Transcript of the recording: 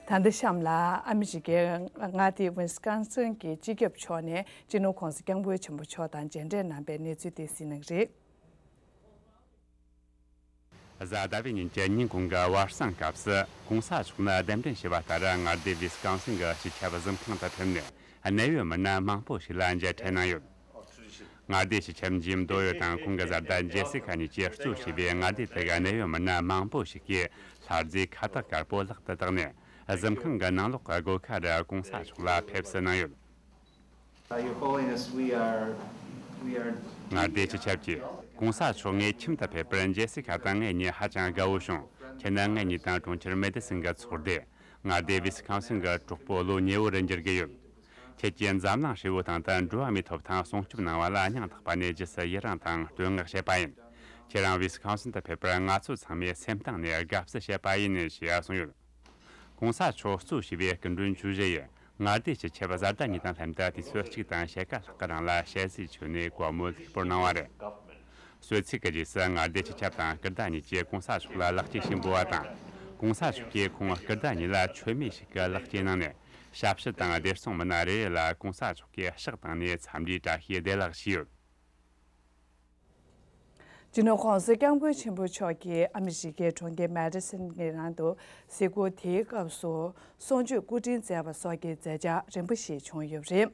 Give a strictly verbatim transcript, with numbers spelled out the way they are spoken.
ད་ལྟ་གཤམ་ལ་ཨ་མི་རི་ཀའི་མངའ་སྡེ་ཝིན་སི་ཀོན་སིན་གྱི་སྤྱི་ཁྱབ་མཆོག་ནས་སྤྱི་ནོར་༸གོང་ས་༸སྐྱབས་མགོན་ཆེན་པོ་མཆོག་དང་མཇལ་འཕྲད་གནང་པའི་གནས་ཚུལ་དེ་གཟིགས་གནང་གི་རེད། གཟའ་ཟླ་བའི་ཉིན་གྱི་ཉིན་གུང་གི་བར་གསེང་སྐབས་སུ་༸གོང་ས་མཆོག་ནས་གདན་འདྲེན་ཞུས་པ་ལྟར་མངའ་སྡེ་ཝིས་ཀོན་སིན་གྱི་སྤྱི་ཁྱབ་གཟིམ་ཁང་དུ་ཕེབས་ནས་གནད་ཡོད་མི་སྣ་མང་པོ་ཞིག་ལ་མཇལ་འཕྲད་གནང་ཡོད། མངའ་སྡེའི་སྤྱི་ཁྱབ་ཇིམ་རྡོ་ཡོ་དང་ཁོང་གི་བཟའ་ཟླ་ཇེ་སི་ཁ་གཉིས་ཀྱིས་གཙོ་བྱས་པའི་མངའ་སྡེ་དེ་གའི་གནད་ཡོད་མི་སྣ་མང་པོ་ཞིག་གིས་ལྷ་རྫས་ཁ་བཏགས་དཀར་པོ་ལག་ཏུ་བཏགས་ནས་གཟིམ་ཁང་གི་ནང་ལོགས་ཀྱི་སྒོ་ཁར་༸གོང་ས་མཆོག་ལ་ཕེབས་བསུ་གནང་ཡོད། Uh, Your Holiness, we are, we are མངའ་སྡེའི་སྤྱི་ཁྱབ་ཀྱིས་༸གོང་ས་མཆོག་ངའི་ཁྱིམ་དུ་ཕེབས་པར་ཇེ་སི་ཁ་དང་ངེད་གཉིས་ཧ་ཅང་དགའ་བོ་བྱུང་། ཁྱེད་ནི་ངེད་གཉིས་དང་གྲོང་ཁྱེར་མེ་ཏི་སིན་གྱི་ཚོགས་སྡེ། མངའ་སྡེ་ཝིས་ཀོན་སིན་གྱི་གྲོགས་པོ་ལོ་ཉེ་བོར་འགྱུར་གྱི་ཡོད། ཁྱེད་ཀྱིས་འཛམ་གླིང་ཧྲིལ་བོ་སྟེང་དུ་འགྲོ་བ་མིའི་ཐོབ་ཐང་སྲུང་སྐྱོབ་གནང་བ་ལ་སྙིང་ཐག་པ་ནས་རྗེས་སུ་ཡི་རང་དང་བསྟོད་བསྔགས་བྱེད་པ་ཡིན། ཁྱེད་རང་ཝིས་ཀོན་སིན་དུ་ཕེབས་པར་ང་ཚོ་ཚང་མས་སེམས་གཏིང་ནས་དགའ་བསུ་བྱེད་པ་ཡིན་ཞེས་གསུངས་ཡོད།༸གོང་ས་མཆོག་གཙོ་བྱས་པའི་སྐུ་མགྲོན་ཇུ་ཞི་ཡིས་མངའ་སྡེའི་སྤྱི་ཁྱབ་བཟའ་ཟླ་གཉིས་དང་ལྷན་དུ་དུས་ཚོད་གཅིག་དང་ཕྱེད་ཀ་ལྷག་གི་རིང་ལ་ཞལ་གཟིགས་ཞུས་ནས་བཀའ་མོལ་ལྷུག་པོར་གནང་བ་རེད། གསོལ་ཚིགས་ཀྱི་རྗེས་སུ་མངའ་སྡེའི་སྤྱི་ཁྱབ་དང་སྐུ་ཟླ་གཉིས་ཀྱིས་༸གོང་ས་མཆོག་ལ་ལེགས་སྐྱེས་ཤིག་འབུལ་བ་དང་། ༸གོང་ས་མཆོག་གིས་ཁོང་སྐུ་ཟླ་གཉིས་ལ་མཆོད་མེ་ཞིག་གིས་ལེགས་སྐྱེས་གནང་ནས་ཞབས་ཕྱི་དང་བདེ་སྲུང་མི་སྣ་རེ་རེ་ལ་༸གོང་ས་མཆོག་གིས་ཕྱག་བཏང་ནས་འཚམས་འདྲིའི་བཀྲ་ཤིས་བདེ་ལེགས་ཞུས་ཡོད། སྤྱི་ནོར་༸གོང་ས་༸སྐྱབས་མགོན་ཆེན་པོ་མཆོག་གིས་ཨ་མི་རི་ཀའི་གྲོང་ཁྱེར་མེ་ཏི་སོན་གྱི་ནང་དུ་གཟིགས་སྐོར་དེའི་སྐབས་སུ་གསུང་ཆོས་སྐུ་དྲིན་མཛད་པ་སོགས་ཀྱི་མཛད་འཆར་རིམ་པ་ཞིག་བྱུང་ཡོད་པ་རེད།